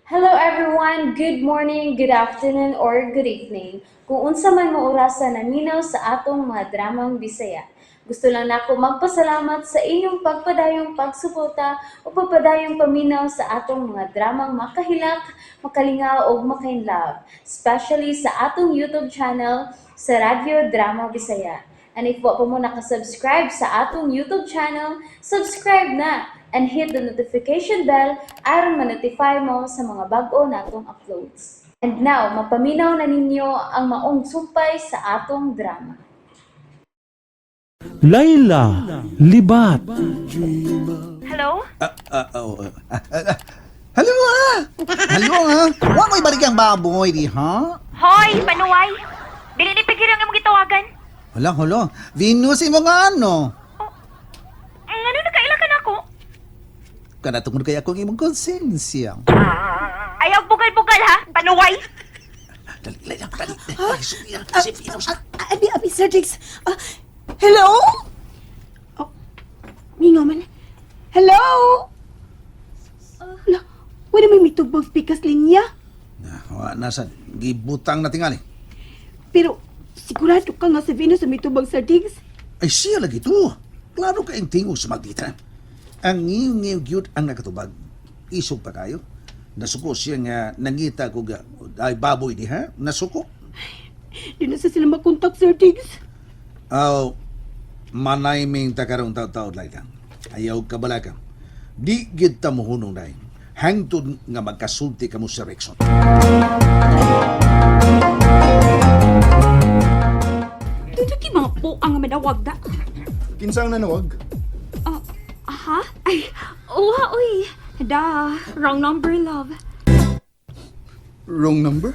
Hello everyone! Good morning, good afternoon, or good evening. Kung unsa man mo orasa naminaw sa atong mga dramang Bisaya. Gusto lang nako magpasalamat sa inyong pagpadayong pagsuporta o pagpadayong paminaw sa atong mga dramang makahilak, makalingaw ug makainlove, especially sa atong YouTube channel sa Radyo Drama Bisaya. And if wa pa mo nakasubscribe sa atong YouTube channel, subscribe na and hit the notification bell aron ma-notify mo sa mga bag-o natong uploads. And now, mapaminaw na ninyo ang maong sumpay sa atong drama. Laila Libat. Hello? Oh, hello ah! Hello ah! Wa mo'y balik ang baboy di ha? Hoy, panuway! Dili ni pigir ang imong gitawagan. Hala, hala. Venus imo nga ano? Ngano nakaila ka nako? Kana tungod kay akong imong konsensya. Ayaw bugal-bugal ha, panuway! Dali, dali, dali. Ay, Sophia, si Venus. Abi, abi, Sir Diggs. Hello? Oh, mingaw man. Hello? Ala, wala may mitubag pikas linya. Na, wa na sad. Gibutang na tingali. Pero sigurado ka nga sa Venus ang mitubag, Sir Diggs. Ay, siya lagi to. Klaro kayong tingog sa magdita. Ang ngiw-ngiw gyud ang nakatubag. Isog pa kayo. Nasuko siya nga nangita ko ga, ay baboy di ha? Nasuko. Di na sa sila makontak, Sir Diggs. Aw, manay ming takarong taw-taw lang. Ayaw kabalaka. Di gid ta mohunong dai. Hangtod nga magkasulti kamo sa Rexon. Dito ki mga po ang manawag da. Kinsa ang nanawag? Ah, aha? Ay, uwa, uy. Da, wrong number, love. Wrong number?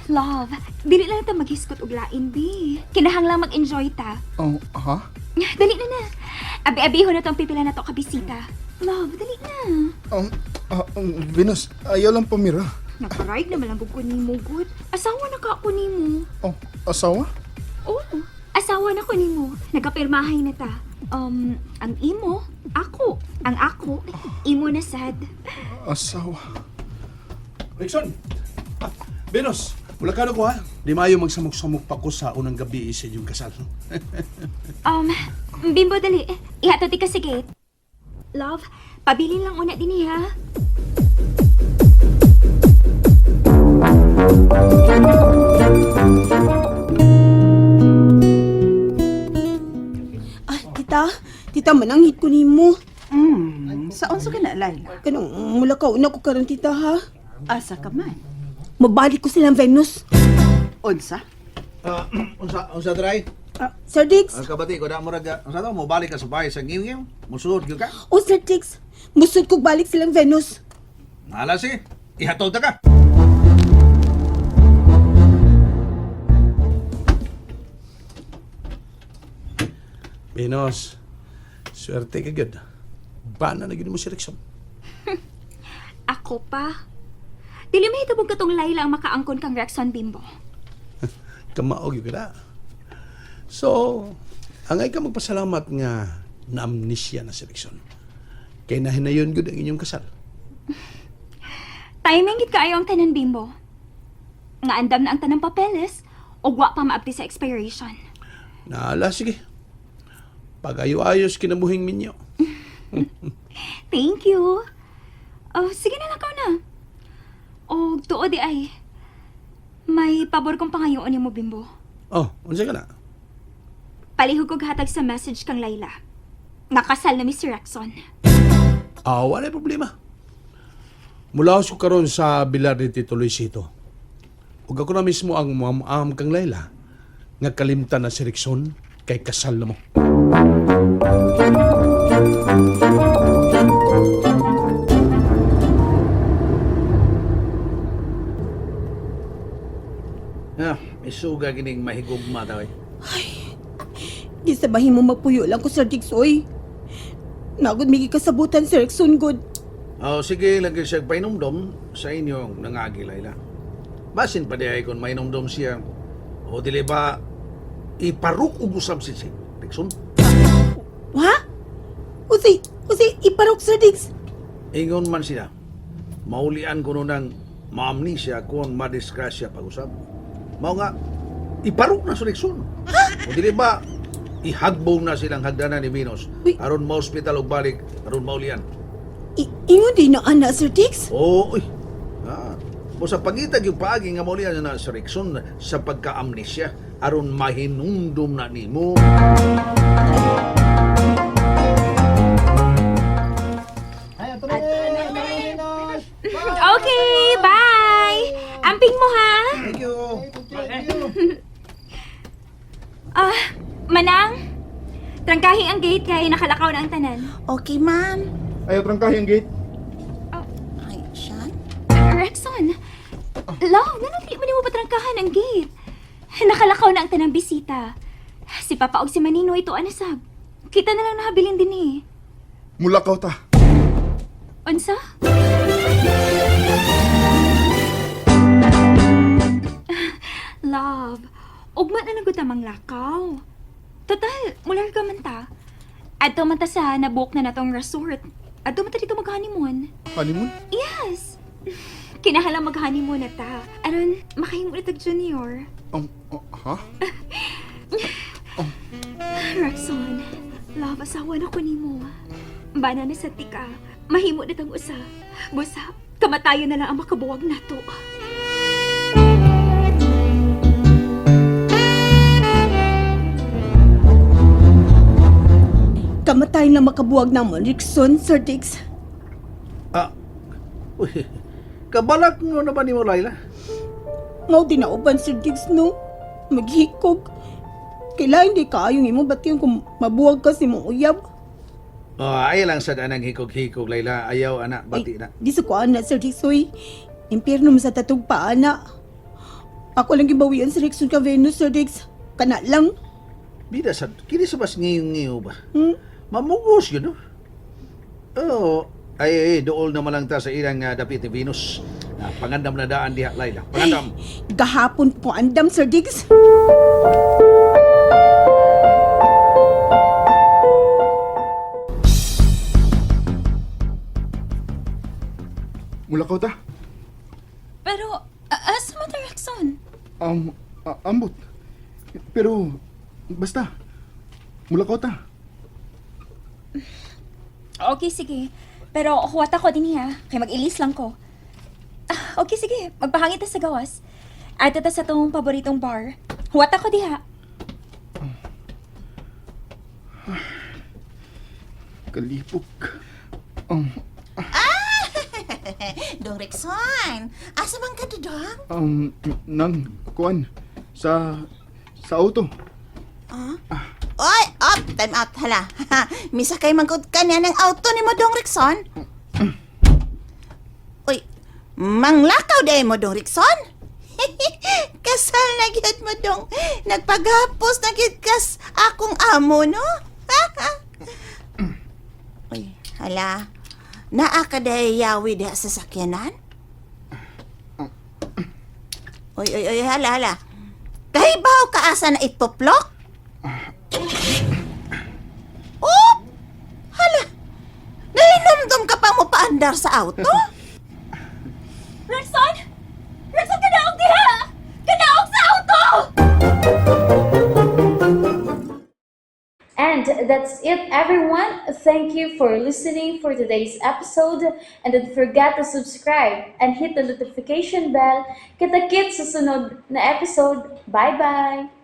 Love, dili lang ta maghiskot og lain, bi. Kinahanglang mag-enjoy ta. Oh, ha? Dali na na. Abi-abiho na tong pipila na to kabisita. Love, dali na. Venus, ayaw lang pamira. Nagparide na malang ko nimo, good. Asawa na ka ako nimo. Oh, asawa? Oo, asawa na ko nimo. Nagkapirmahay na ta. Ang imo, ako. Ang ako, imo na sad. Asawa. Rickson! Ah, Venus, wala ka na ko ha. Di maayo magsamok-samok pa ko sa unang gabi sa inyong kasal. Bimbo, dali. Ihatod ka sa gate. Love, pabilin lang una din ha. Ah, tita, tita, mananghit ko nimo. Sa unsa ka na, Laila? Kanang mula ka una ko karon tita ha. Asa ka man? Mabalik ko silang Venus. Unsa? Unsa unsa dry? Ah, Sir Diggs. Ang kabati ko na murag unsa to mo balik ka sa bahay sa ngiw-ngiw. Musuod gyud ka. Oh, Sir Diggs. Musod kog balik silang Venus. Nala si. Ihatod ta ka. Venus, swerte ka gud. Bana na gid mo si Rickson. Ako pa. Dili mahitabog katong Laila ang makaangkon kang Rexon, Bimbo. Kamaog yun ka na. So, angay ka magpasalamat nga na-amnesia na si Rickson. Kay nahinayon gud ang inyong kasal. Timing gid kaayo ang tanan, Bimbo. Nga andam na ang tanang papeles, ug wa pa maabti sa expiration. Naala, sige. Pag-ayo-ayos kinabuhing minyo. Thank you. Oh, sige na lang ka na. O, tuod di ay. May pabor kong pangayoon nimo, Bimbo. Oh, unsa ka na? Palihog kog hatag sa message kang Laila. Nakasal na Mr. Rexon. Ah, wala problema. Mula ko karon sa bilar ni Tito Luisito. Ug ako na mismo ang muam kang Laila nga kalimtan na si Rickson kay kasal na mo. Ah, isuga gining mahigugma daw eh. Di sa bahin mo magpuyo lang ko, Sir Diggs, oy. Nagod may kasabutan, Sir Exxon, good. Oh, sige lagi siya painomdom sa inyong nangagi Laila. Basin pa di ay kung mainomdom siya. O dili ba iparuk og usab si si Rickson? Ha? Usi, usi, iparok, Sir Diggs. Ingon man siya. Maulian kuno ng maamnesia kung madisgrasya pag-usab. Mao nga, iparok na sa Rickson. O dili ba, ihagbong na silang hagdanan ni Venus Uy. aron ma-hospital og balik, aron maulian. Ingon din na ana, Sir Dix. Oo, uy. Ah, mo sa pangitag yung paagi nga maulian na sa Rickson sa pagka-amnesia aron mahinumdum na nimo. Okay, bye! Amping mo ha! Thank you. Ah, Manang! Trangkahi ang gate kay nakalakaw na ang tanan. Okay, ma'am. Ayaw trangkahi ang gate. Ay, Sean? Rexon, love, nanong di mo nimo patrangkahan ang gate? Nakalakaw na ang tanang bisita. Si Papa og si Manino ito anasab. Kita na lang nahabilin din eh. Mulakaw ta. Unsa? Love, ugma na nagutamang mang lakaw. Total, mular ka man ta. Adto man ta sa nabook na natong resort. Adto man ta dito mag-honeymoon. Honeymoon? Yes! Kinahalang mag-honeymoon na ta. Aron, makahimo ulit og junior. Oh, ha? Rexon, love, asawa na ko nimo. Bana na sa tika. Mahimo na tang usa. Busa, kamatayan na lang ang makabuwag nato. Kamatay na makabuwag namon, Rickson, Sir Dix. Ah, uy, kabalak mo na ba nimo, Laila? Mao din na uban, Sir Dix, no? Maghikog. Kaila hindi kaayong imo bation kung mabuwag ka si mong uyab. Oh, ay lang sa anang hikog-hikog, Laila. Ayaw, ana, bati na. Di sa kuan na, Sir Dix, oy. Impyerno mo sa tatog pa, ana. Ako lang gibawian si Rickson ka Venus, Sir Dix. Kana lang. Bida sa, kini sa bas ngayon ba? Hmm? Mamugos yun, no? Oo. Ay, ay, dool na malang ta sa ilang dapit ni Venus. Na, pangandam na daan diha, Laila. Pangandam. Gahapon po andam, Sir Diggs. Mulakaw ta. Pero, asa man ta, Rexon? Ambot. Pero, basta. Mulakaw ta. Okay, sige. Pero huwat ako din ha. Kay mag-ilis lang ko. Ah, okay, sige. Magpahangit ta sa gawas. Adto ta sa tong paboritong bar. Huwat ako diha. Kalipok. Dong Rexon, asa man ka dong? Nang, kuan. Sa auto. Oy, up, time out, hala. Misakay man gud ka niya ng auto ni mo, Dong Rexon. Uy, manglakaw day mo, Dong Rexon. Kasal na gyud mo, Dong. Nagpaghapos na gyud kas akong amo, no? Uy, hala. Naa ka day yawi diha sa sakyanan? Uy, uy, uy, hala, hala. Kahibaw ka asa na ituplok? Oh! Hala! Nahinomdom ka pa mo paandar sa auto? Rexon! Rexon, kanaog diha! Kanaog sa auto! And that's it, everyone. Thank you for listening for today's episode. And don't forget to subscribe and hit the notification bell. Kita-kits sa sunod na episode. Bye-bye!